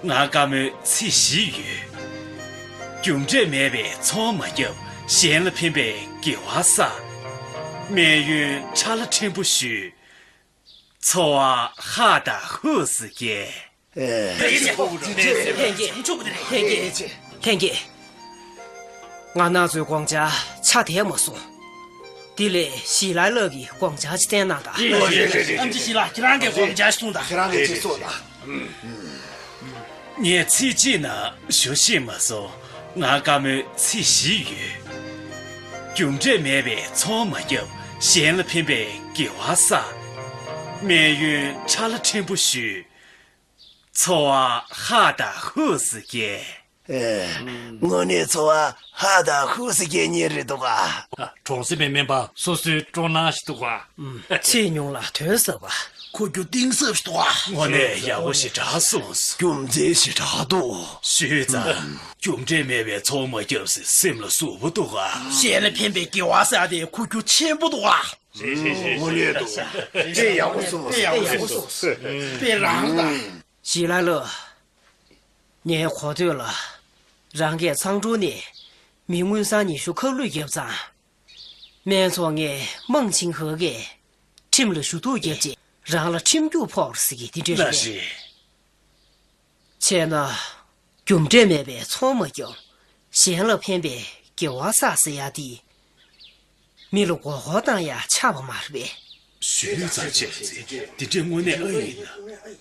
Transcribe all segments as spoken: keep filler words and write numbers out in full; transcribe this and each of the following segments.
ང་བཀའ་མོལ་ཚིག་བཞི་ཡོད། རྒྱུ་འབྲས་མེད་པའི་ཚོང་མ་རྒྱབ། གཞན་ལ་ཕན་པའི་དགེ་བ་བསགས། སྨན་ཡོན་ཕྲ་ལ་ཕྲན་བུ་ཞུས། འཚོ་བ་ཧ་དང་ཧུ་སུ་སྐྱེལ། ལྷན་རྒྱས། ལྷན་རྒྱས། ལྷན་རྒྱས། ང་རང་ཚོའི་དགོངས་འཆར་ཆ་དེ་མ་སོང་། དེ་ལས་ཞི་ལའི་ལགས་ཀྱི་དགོངས་འཆར་ཅིག་བསྟན་གནང་དང་། ཨམ་ཆི་ཞི་ལ། ཁྱེད་རང་གི་དགོངས་འཆར་གསུངས་དང་། ཁྱེད་རང་གི་ཅིག་གསུངས་དང་། ངས་ཚིག་གཅིག་ནང་ཞུ་ཤེས་མ་སོང་། ང་བཀའ་མོལ་ཚིག་བཞི་ཡོད། རྒྱུ་འབྲས་མེད་པའི་ཚོང་མ་རྒྱབ། གཞན་ལ་ཕན་པའི་དགེ་བ་བསགས། སྨན་ཡོན་ཕྲ་ལ་ཕྲན་བུ་ཞུས། འཚོ་བ་ཧ་དང་ཧུ་སུ་སྐྱེལ། ཨེ། དངོས་གནས་འཚོ་བ་ཧ་དང་ཧུ་སུ་སྐྱེལ་མཁན་རེད་འདུག་ག། གྲོང་གསེབ་པའི་སྨན་པ་སོ་སོའི་སྤྲོ་སྣང་ཞིག་འདུག་ག། ཚིག་ཉུང་ལ་དོན་ཟབ་པ། ཁོ་རྒྱུ་གཏིང་ཟབ་ཞིག་འདུག་ག། དངོས་གནས་ཡག་པོ་ཞེ་དྲག་གསུངས་སོང་། རྒྱུ་མཚན་ཞེ་དྲག་འདུག། ཞུས་ཙང་། རྒྱུ་འབྲས་མེད་པའི་ཚོང་མ་རྒྱབ་ཟེར་སེམས་ལ་ཟུག་པོ་འདུག་ག། གཞན་ལ་ཕན་པའི་དགེ་བ་བསགས་དེ་ཁོ་རྒྱུ་ཆེན་པོ་འདུག་ག། དངོས་གནས་འདུག། དཔེ་ཡག་པོ་གསུངས་སོང་། དཔེ་ཡག་པོ་གསུངས་སོང་། དཔེ་རང་དང་། ཞི་ལའི་ལགས། ངའི་གོ་ཐོས་ལ། རང་གིས་ཚང་ཀྲོའུ་ནས་མི་དངུལ་སྲང་ཉི་ཤུ་ཁ་བསླུས་བརྒྱབ་ཙང་། སྨན་ཚོང་མཁན་མང་ཆིང་ཧེ་གིས་ཁྲིམས་ལ་ཞུ་གཏུག་བརྒྱབ་རྗེས་རང་ལ་ཁྲིམས་རྒྱུག་ཕོག་ཟེར་གི་དེ་འདྲ་རེད། ལགས་རེད། བྱས་ན། རྒྱུ་འབྲས་མེད་པའི་ཚོང་མ་རྒྱབ། གཞན་ལ་ཕན་པའི་དགེ་བ་བསགས་ཟེར་ཡ་དེ། མི་ལ་མགོ་སྐོར་བཏང་ཡ་ཆགས་པ་མ་རེད་པས། ཞུས་ཙང་བྱས་ཚེ་འདི་འདྲའི་དངོས་གནས་ཨེ་ཡིན་ན།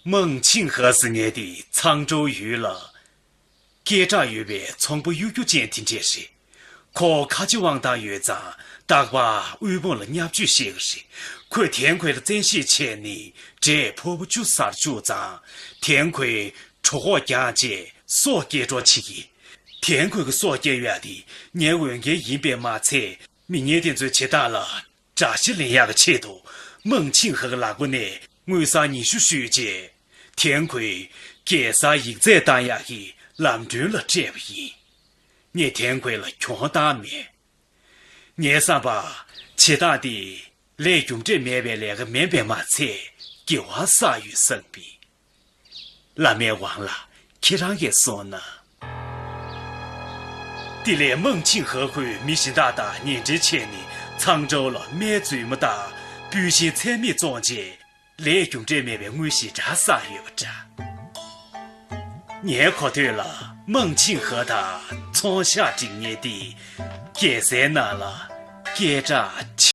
མང་ཆིང་ཧེ་ཟེར་མཁན་དེ་ཚང་ཀྲོའུ་ཡུལ་ལ། སྐད་གྲགས་ཡོད་པའི་ཚོང་པ་གཡོ་སྒྱུ་ཅན་དེ་འདྲས་རེད། ཁོ་ཁ་ཆེ་དབང་ཐང་ཡོད་ཙང་རྟག་པར་དབུལ་ཕོངས་ལ་བརྙས་བཅོས་བྱེད་ཀྱི་རེད། ཁོས་ཐན་ཁོས་ལ་བཙན་ཤེད་བྱས་ནས་འབྲས་ཕོར་པ་བཅུ་ཟ་རུ་བཅུག་ཙང་། ཐན་ཁོས་གྲོད་ཁོག་རྒྱགས་བྱས་སྲོག་སྐྱེལ་གྲབས་བྱེད་ཀྱི། ཐན་ཁོས་ཀྱི་སྲོག་སྐྱེལ་ཡ་དེ་ངའི་འོས་འགན་ཡིན་པས་མ་ཚད། མི་ངན་དེ་ཚོའི་བྱེད་སྟངས་ལ་དགྲ་ཤ་ལེན་ཡག་གི་ཆེད་དུ་མང་ཆིང་ཧེ་གི་ལག་པ་ནས་དངུལ་སྲང་ཉི་ཤུ་བཤུས་རྗེས། ཐན་ཁོས་རྒྱལ་སར་ཡིག་ཚད་བཏང་ཡག་གི་ལམ་གྲོན་ལ་སྤྲད་པ་ཡིན། ངས་ཐན་ཁོས་ལ་གྱོང་བཏང་མེད། ངའི་བསམ་པར་བྱེད་སྟངས་དེ་ལས་རྒྱུ་འབྲས་མེད་པའི་ལས་ཀ་མིན་པས་མ་ཚད་དགེ་བ་བསགས་ཡོད་བསམ་པས། བླ་མའི་དབང་ལ་ཁྱེད་རང་གིས་གསུངས་ན། དེ་ལས་མང་ཆིང་ཧེ་ཁོས་མི་གཞན་དག་དང་ཉེ་འབྲེལ་བྱས་ནས་ཚང་ཀྲོའུ་ལ་སྨན་རྫུན་མ་དང་སྤུས་ཞན་ཚད་མེད་བཙོངས་རྗེས་ལས་རྒྱུ་འབྲས་མེད་པའི་དངུལ་ཞེ་དྲག་བསགས་ཡོད་པ་འདྲ། ངའི་གོ་ཐོས་ལ་མང་ཆིང་ཧེ་དང་ཚོང་ཤག་སྒྲིག་མཁན་དེ་རྒྱལ་སའི་ནང་ལ་སྐད་གྲགས་ཆེ།